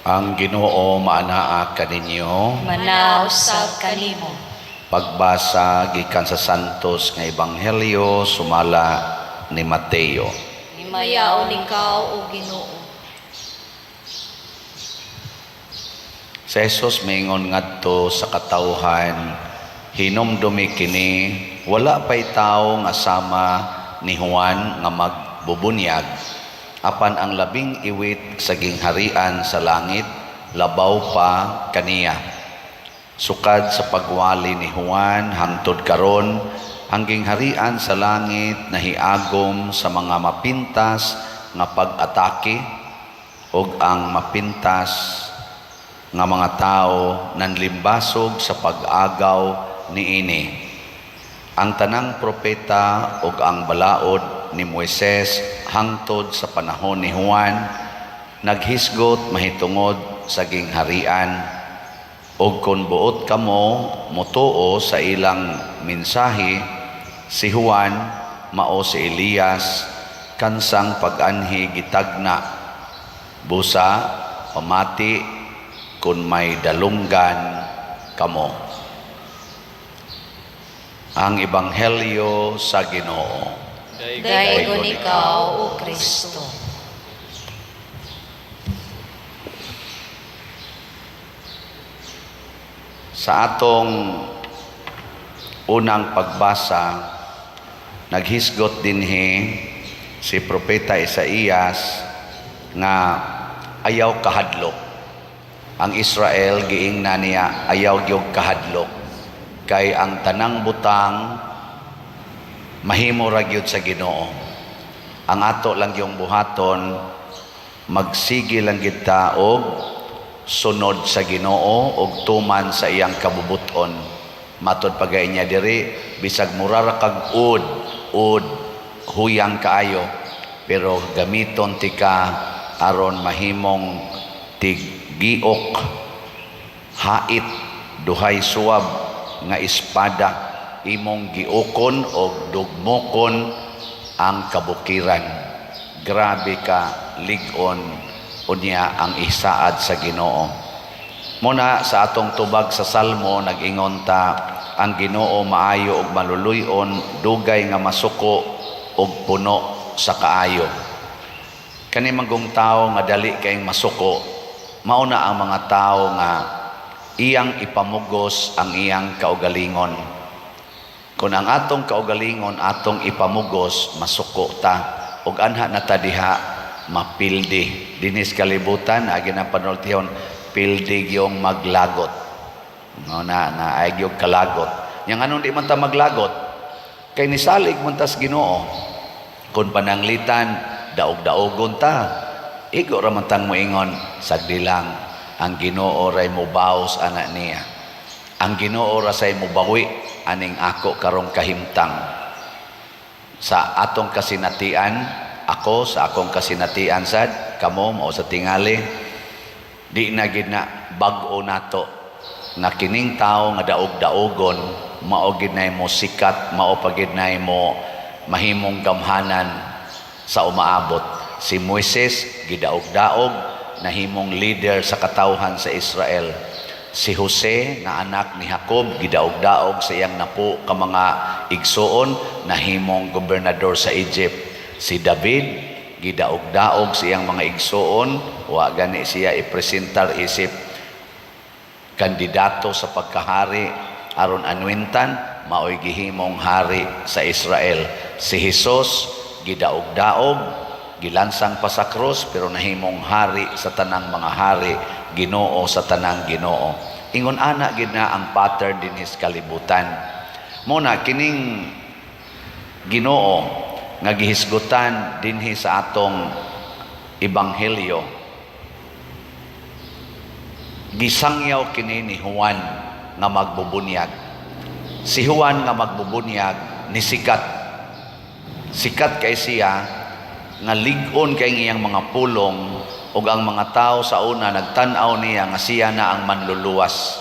Ang Ginoo maanaa kaninyo. Manaa usab kanimo. Pagbasa gikan sa Santos nga Ebanghelyo sumala ni Mateo. Himayaon ikaw, o Ginoo. Si Jesus miingon ngadto sa katawhan, "Hinumdumi kini, wala pay tawo nga sama ni Juan nga magbubunyag, apan ang labing iwit sa gingharian sa langit labaw pa kaniya. Sukad sa pagwali ni Juan hangtod karon, ang gingharian sa langit nahiagom sa mga mapintas nga pag-atake, ug ang mapintas nga mga tawo nanlimbasog sa pag-agaw niini. Ang tanang propeta ug ang balaod ni Moises hangtod sa panahon ni Juan naghisgot mahitungod sa gingharian, ug kon buot kamo motuo sa ilang mensahe, si Juan mao si Elias kansang pag-anhi gitagna. Busa pamati kun may dalunggan kamo." Ang Ebanghelyo sa Ginoo. Daygon ikaw, O Kristo. Sa atong unang pagbasa, naghisgot dinhi si Propeta Isaías nga ayaw kahadlok. Ang Israel giingna niya ayaw gyud kahadlok kay ang tanang butang mahimo ra gyud sa Ginoo. Ang ato lang yung buhaton, magsige lang gyud ta og sunod sa Ginoo og tuman sa iyang kabubuton. Matod pagay niya diri, bisag mura ra kag ud, ud huyang kaayo, pero gamiton tika aron mahimong tiggiok, hait, duhay suwab nga espada, imong giukon og dugmokon ang kabukiran. Grabe ka lig-on unya ang isaad sa Ginoo. Muna sa atong tubag sa Salmo, nag-ingon ta, ang Ginoo maayo ug maluluy-on, dugay nga masuko ug puno sa kaayo. Kani manggong tawo nga dali kayong masuko, mao na ang mga tawo nga iyang ipamugos ang iyang kaugalingon. Kung ang atong kaugalingon atong ipamugos, masuko ta ug anha na ta diha mapildi. Dinis kalibutan agi na panultihon, pildi yung maglagot. No, na na ay gyud kalagot. Yang anong di man ta maglagot? Kay nisalig man tas Ginoo. Kung pananglitan daog-daogon ta, igo ra man tang moingon, sagdi lang, ang Ginoo ray mobaos ana niya. Ang Ginoo ra say mobawi aning ako karong kahimtang. Sa atong kasinatian, ako sa akong kasinatian sad, kamo mao sa tingali, di na gid na bag-o nato nga kining tawo nga daog-daogon mao gid nay mo sikat, mao pa gid nay mo mahimong gamhanan sa umaabot. Si Moises gidaog-daog, nahimong leader sa katawhan sa Israel. Si Jose nga anak ni Jacob gidaog-daog sa iyang napo ka mga igsuon, nahimong gobernador sa Egypt. Si David gidaog-daog sa iyang mga igsuon, wa gani siya ipresentar isip kandidato sa pagkahari aron anwintan, maoy gihimong hari sa Israel. Si Jesus gidaog-daog, gilansang pa sa krus, pero nahimong hari sa tanang mga hari, Ginoo sa tanang Ginoo. Ingon ana gid na ang pattern dinhi sa kalibutan. Muna kining Ginoo nga gihisgutan dinhi sa atong ebanghelyo, gisangyaw kini ni Juan nga magbubunyag. Si Juan nga magbubunyag ni sikat. Sikat kay siya nga lig-on kay iyang mga pulong, ug ang mga tao sa una nagtan-aw niya nga siya na ang manluluwas.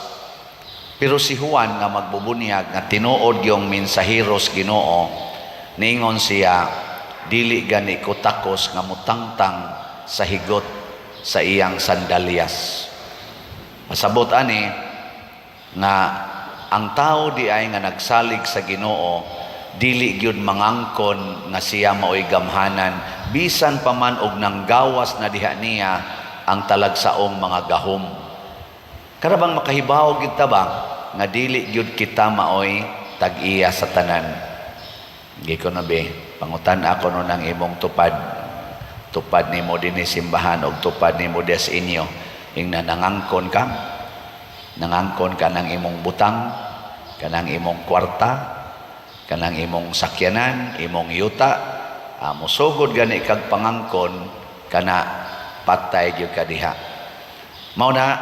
Pero si Juan nga magbubunyag nga tinuod yung mensaheros Ginoo, ningon siya, dili gani ko takos nga mutangtang sa higot sa iyang sandalyas. Pasabot ani nga ang tao di ay nga nagsalig sa Ginoo, dili gyud mangangkon nga siya maoy gamhanan bisan pa man og nanggawas na diha niya ang talagsaong mga gahom. Karabang makahibaw gyud ta ba nga dili gyud kita maoy tag-iya sa tanan? Gi ko na be, pangutan ako no ng imong tupad. Tupad nimo dinhi simbahan og tupad nimo des inyo. Ingna nangangkon ka. Nangangkon ka ng imong butang, kanang imong kwarta, kanang imong sakyanan, imong yuta. Musugod gani kag pangangkon kana, patay gyud ka diha. Mao na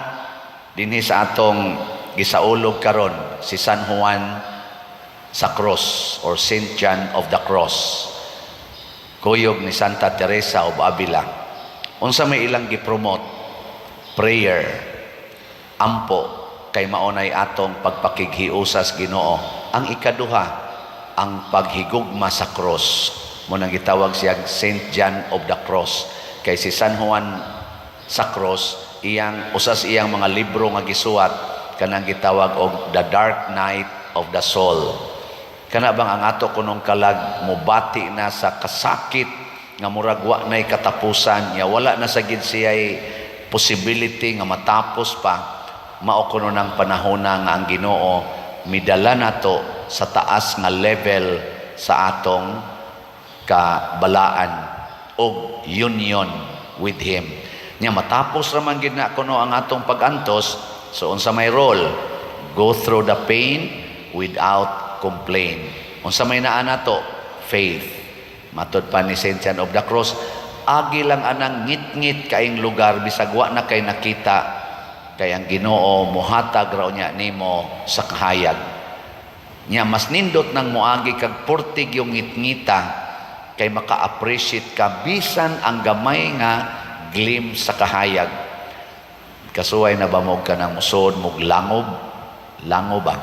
dinhi sa atong gisaulog karon, si San Juan sa Cross or Saint John of the Cross. Kuyog ni Santa Teresa of Avila. Unsa may ilang gipromote? Prayer. Ampo kay maunay atong pagpakighiusas Ginoo. Ang ikaduha, ang paghigugma sa cross. Mao nang gitawag siya Saint John of the Cross. Kay si San Juan sa Cross, iyang usas iyang mga libro nga gisuwat kanang gitawag og The Dark Night of the Soul. Kana bang ang ato kunong kalag mubati na sa kasakit nga murag wa nay katapusan ya, wala na sa gid siya'y possibility nga matapos pa, mao kuno ng panahon nga ang Ginoo midala nato sa taas nga level sa atong kabalaan og union with Him. Nya matapos raman gid na kuno ang atong pag-antos, so unsa may role? Go through the pain without complain. Unsa may naa nato? Faith. Matod pa ni Saint John of the Cross, agi lang anang ngit-ngit kaing lugar bisag wa na kay nakita, kay ang Ginoo muhatag raw niya nimo sa kahayag. Nya mas nindot nang moagi kag purtig yung ngit-ngita kay maka-appreciate ka bisan ang gamay nga glimpse sa kahayag. Kasuway na ba mo ka ng musod mog langob? Langob ba?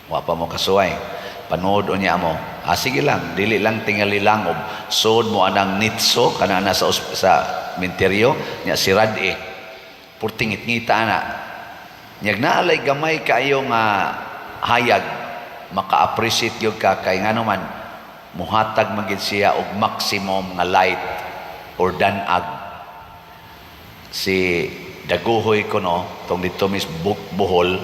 Wa pa mo kasuway. Panood unya mo. Ah, sige lang, dili lang tingali langob. Sud mo anang nitso kana na sa minteryo nya sirad eh. Purting ngit-ngita ana. Nyag naalay gamay kaayo nga hayag, maka-appreciate gyud ka kay ngano man muhatag man gid siya og maximum nga light or danag. Si Daguhoy kuno tong dito mis Bohol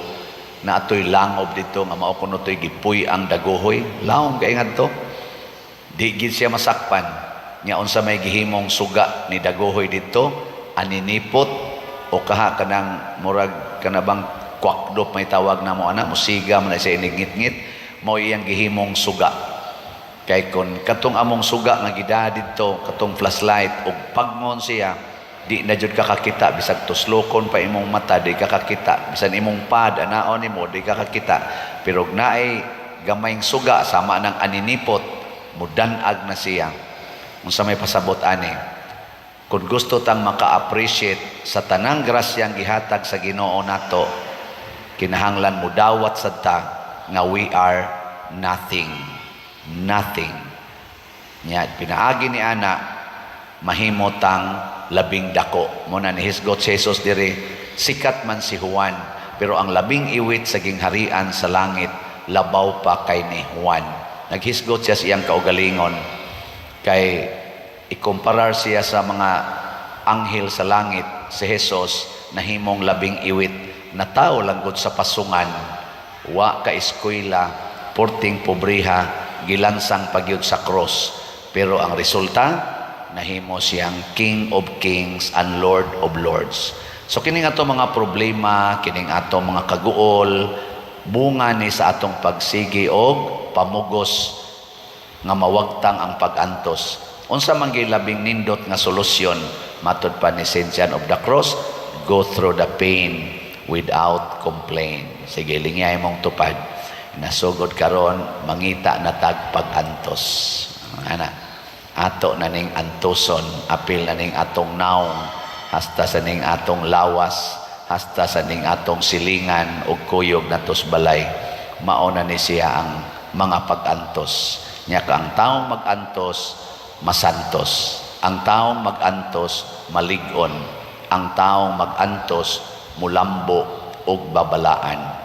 na atoy langob dito nga mao kuno toy gipuy ang Daguhoy, laom kay ngadto, di gid siya masakpan. Nya unsa may gihimong suga ni Daguhoy dito? Aninipot o kaha kanang murag kanabang kwakdop may tawag na mo ana, musiga man na siya inigngit-ngit, mao iyang gihimong suga. Kay kon katong among suga nga gida didto, katong flashlight, ug pagngon siya, di na jud ka kakita. Bisag tuslokon pa imong mata, di ka kakita. Bisan imong pad anaon nimo, di ka kakita. Pero og naay gamayng suga sama ng aninipot, mudanag na siya. Unsa may pasabot ani? Kung gusto tang maka-appreciate sa tanang grasyang gihatag sa Ginoo nato, kinahanglan mudawat sad ta nga we are nothing, nothing. Nya pinaagi ni ana mahimo tang labing dako. Mao na nihisgot si Jesus diri, sikat man si Juan, pero ang labing iwit sa gingharian sa langit labaw pa kay ni Juan. Naghisgot siya sa iyang kaugalingon kay ikumparar siya sa mga anghel sa langit. Si Jesus nahimong labing iwit na tao langgod sa pasungan, wa ka eskwela, porting pobriha, gilansang pagyud sa cross, pero ang resulta nahimo siyang King of Kings and Lord of Lords. So kining ato mga problema, kining ato mga kaguol, bunga ni sa atong pagsigi og pamugos nga mawagtang ang pag-antos. Unsa man gyud labing nindot nga solusyon? Matod pa ni Saint John of the Cross, go through the pain without complaint. Sige, lingyay mong tupad. Nasugod karon, mangita na tag pag-antos. Ana, ato na ning antuson, apil na ning atong naong, hasta sa ning atong lawas, hasta sa ning atong silingan ug kuyog natos balay. Mao na ni siya ang mga pag-antos. Nya ka ang taong mag-antos, masantos. Ang taong mag-antos, malig-on. Ang taong magantos, mulambo ug babalaan.